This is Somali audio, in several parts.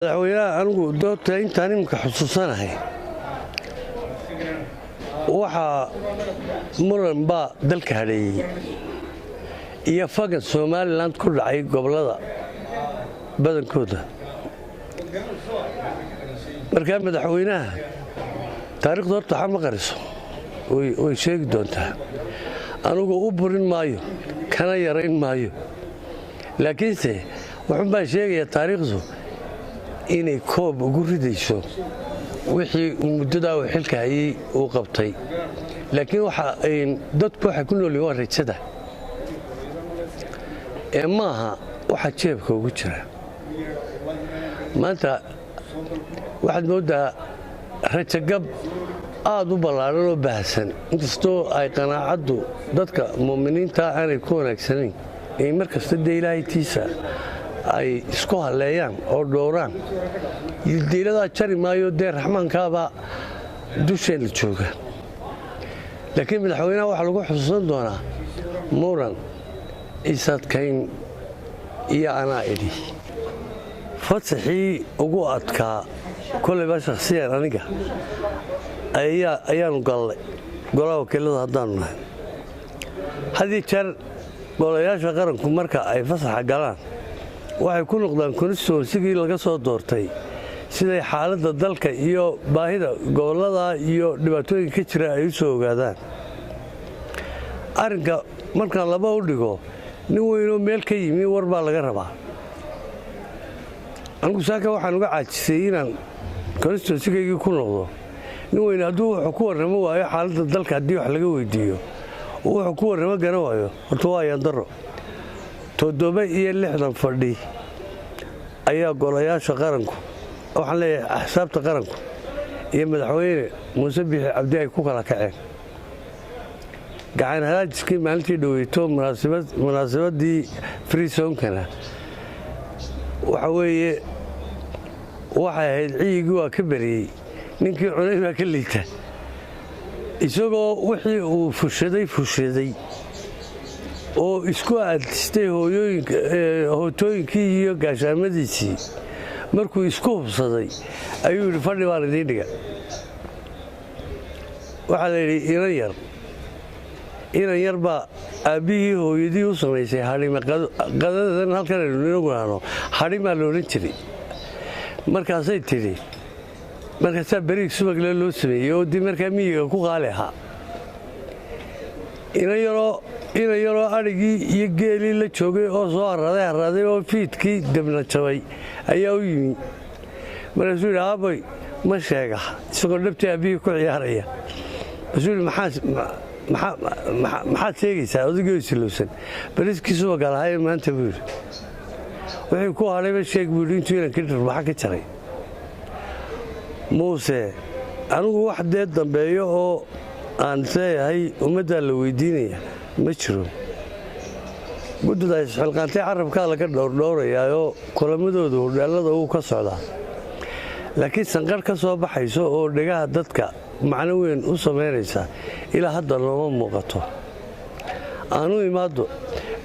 Madaxweynaha anigu doorta intaan iminka xusuusanahay, waxaa muran baa dalka hadheeyey iyo fagan Somalilan ku dhacay gobollada badankooda. Markaa madaxweynaha taarikhdu horta waxa ma qariso, way sheegi doontaa. Anugu u burin maayo kana yarayn maayo, laakiinse wuxuun baan sheegayaa taariikhdu inay koob ugu ridayso wixii muddadaa uu xilka hayey uu qabtay. Laakiin waxa dadku waxay ku noolyihin waa rajada, ee maaha waxa jeebka ugu jira. Maanta waxaad mooddaa rajogab aad u ballaadhan oo baahsan, inkastoo ay qanaacaddu dadka mu'miniinta aanay ku wanaagsanayn ay mar kasta dee Ilaahay tiisa ay isku halleeyaan oo dhowraan. Diiladaa jari maayo, dee raxmaankaabaa dusheenna jooga. Laakiin madaxweynaha waxaa lagu xusuusan doonaa muran, isadkayn iyo anaa idhi. Fasaxii ugu adkaa kolayba shakhsiyan aniga ayaanu gallay golaha wakiilada haddaanu nahay. Haddii jeer golayaasha qaranku marka ay fasaxa galaan waxay ku noqdaan constituensigii laga soo doortay, siday xaaladda dalka iyo baahida gobollada iyo dhibaatooyinka ka jira ay u soo ogaadaan. Arrinka markaan laba u dhigo, nin weynoo meel ka yimi war baa laga rabaa. Anigu saaka waxaan uga caajisay inaan constituensigaygii ku noqdo. Nin weyne hadduu wuxuu ku warramo waayo xaaladda dalka, haddii wax laga weydiiyo wuxuu ku warramo garan waayo, horta waa ayaan. 67 fadhi ayaa golayaasha qaranku, waxaan leeyahay axsaabta qaranku iyo madaxweyne Muuse Biixi Cabdi ay ku kala kaceen. Gacan halaajiskii maalintii dhoweyto munaasabadii freezonkana waxa weeye waxay ahayd ciyigii waa ka beriyey, ninkii cunay baa ka liita, isagoo wixii uu fushaday oo isku aadistay hootooyinkii iyo gaashaamadiisii. Markuu isku hubsaday ayuu yidhi, "Fadhi baan idiin dhiga." Waxaa la yidhi inan yar, inan yar baa aabbihii hooyadii u samaysay hadhima. Qadadan halkan aynu inagu nahno hadhimaa la odhan jiray. Markaasay tidhi, markaasaa beriig subagle loo sameeyey oo dii markaa miyiga ku qaali ahaa. Inan yaroo adhigii iyo geelii la joogay oo soo harraday oo fiidkii debna jabay ayaa u yimi. Markaasuu yidhi, "Aabay, ma sheega?" Isagoo dhabtii aabbihii ku ciyaaraya markaasuu yidhi, "Maxaad sheegaysaa?" Odaygii isilowsan, "Bariiskii subaga lahaa maanta," buu yidhi. "Wixii ku hadhayba sheeg," buu yidhi, intuu inankii dhirbaxa ka jaray. Muuse anigu wax dee dambeeyo oo aan isleeyahay ummaddaa la weydiinaya ma jiro. Guddida isxilqaantay carabkaa laga dhowrdhowrayaayoo kulamadooda hudheellada wuu ka socdaa, laakiin sanqarh ka soo baxayso oo dhegaha dadka macno weyn u samaynaysa ilaa hadda nooma muuqato. Aanu imaaddo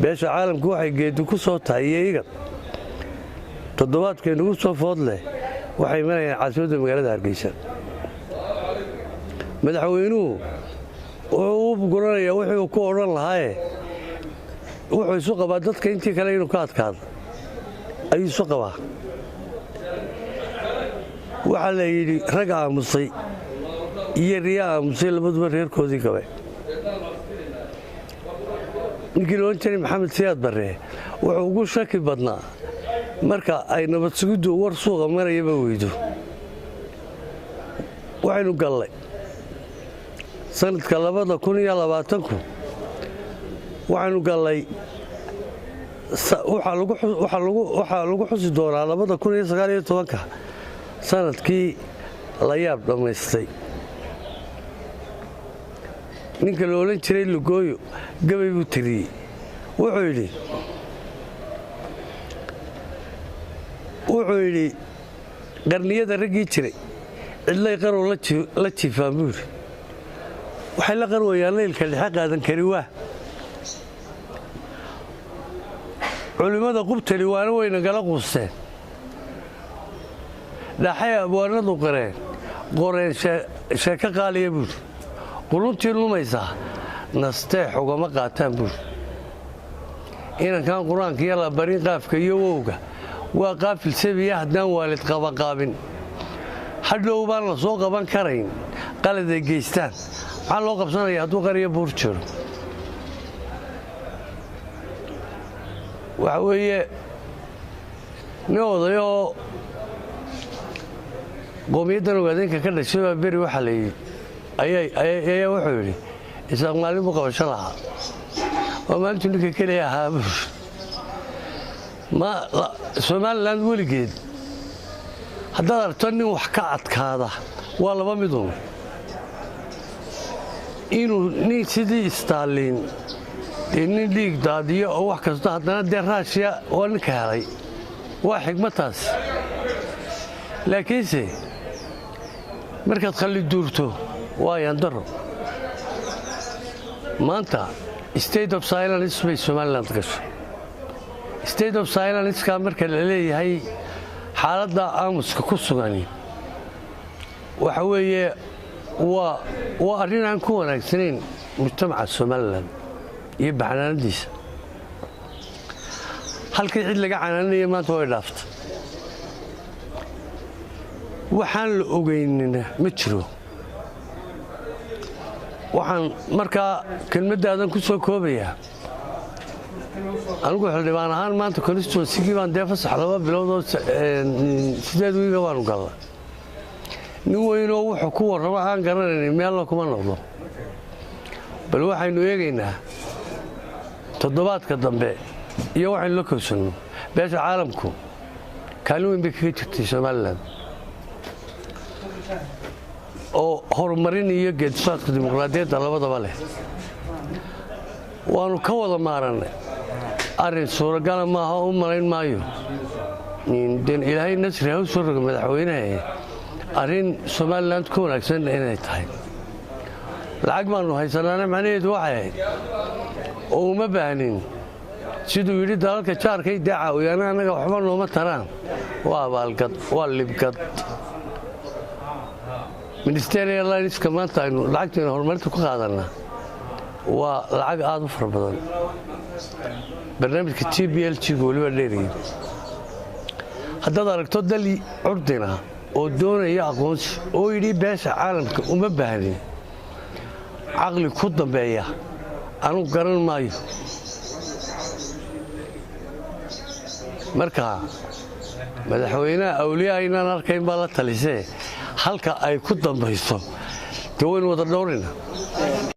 beesha caalamku waxay geedi ku soo tahay iyo igad toddobaadkay nagu soo food leh waxay imanayaan caasimadda magaalada Hargeysa. Madaxweynuhu wuxuu u guranayaa wuxuu ku odhan lahaaye, wuxuu isu qabaa dadka intii kale inuu ka adkaado ayuu isu qabaa. Waxaa la yidhi rag aamusay iyo riya aamusay labaduba reerkoodii gabe. Ninkii la odhan jiray Maxamed Siyaad Barre wuxuu ugu shaki badnaa marka ay nabad sugiddu war suuqa marayaba weydo. Waxaynu gallay sanadka 2020-ku, waxaynu gallay, waxaa lagu xusi doonaa 2019-ka sanadkii la yaab dhammaystay. Ninka la odhan jiray Lugooyo gabay buu tiriyey. Wuxuu yidhi, "Qarniyada raggii jiray cidlay qarow la jiifaan," buu yidhi. "Waxay la qarwayaan laylka dhexe qaadan kari waa culimmada qubtali waana wayna gala quusteen." Dhaxay abwaanadu qireen, qoreen sheeko qaaliya buuri. Quluntii lumaysaa nasteex ugama qaataan buuri. Inankan Qur-aanka iyo la barin qaafka iyo wowga waa qaafil sabiya haddaan waalid qabaqaabin. Hadhow baan la soo qaban karayn qalad ay geystaan. Maxaa loo qabsanaya hadduu qariyo buur jiro? Waxa weeye nin odayoo qoomiyaddan Ogaadeenka ka dhashay baa beri waxaa la yidhi, ayaa wuxuu yidhi, Isaaq maalin buu qabasho lahaa, waa maalintuu ninka keliya ahaa buur. Somalilan weligeed haddaad aragto nin wax ka adkaada, waa laba midun: inuu nin sidii Istaalin dee nin dhiig daadiyo oo wax kasta, haddana dee Raashiya waa ninka helay, waa xigmadtaas. Laakiinse markaad khalli duurto waa yandaro. Maanta state of silence bay Somaliland gasho. State of silenceka marka la leeyahay, xaaladda aamuska ku sugani waxa weeye waa arrin aan ku wanaagsanayn mujtamaca Somalilan iyo baxnaanadiisa. Halkii cid laga canaanaya maanta way dhaaftay. Waxaan la ogeynina ma jiro. Waxaan markaa kelmaddaadan ku soo koobayaa, anigu xildhibaan ahaan maanta constituencygii baan dee fasax 2 bilood oo 8 wiiga baanu galla. Nin weynoo wuxuu ku warramo aan garanaynin meella kuma noqdo. Bal waxaynu eegaynaa toddobaadka dambe iyo waxaynu la kowsanno. Beesha caalamku kaalin weyn bay kaga jirtay Somalilan oo horumarin iyo geedisocodka dimuqraadiyadda labadaba leh. Waannu ka wada maarannay. Arrin suuragala maaha, u malayn maayo. Ilaahay nasri ha u soo roga madaxweynaha. Arrin Somalilan ku wanaagsan inay tahay, lacag baanu haysanaana macnaheedu waxay ahayd oo uma baahnin. Siduu yidhi, dalalka jaarkay dee caawiyaana, annaga waxba nooma taraan. Waa abaalgad, waa libgad. Ministerial lineska maanta aynu lacagtaynu horumarinta ku qaadannaa waa lacag aada u fara badan. Barnaamijka GPLG-gu weliba dheeriyey. Haddaad aragto dal curdina oo doonaya aqoonsi oo yidhi beesha caalamka uma baahnin, caqli ku dambeeya anugu garan maayo. Marka madaxweynaha awliyaha inaan arkayn baa la talisee, halka ay ku dambayso dee waynu wada dhowrina.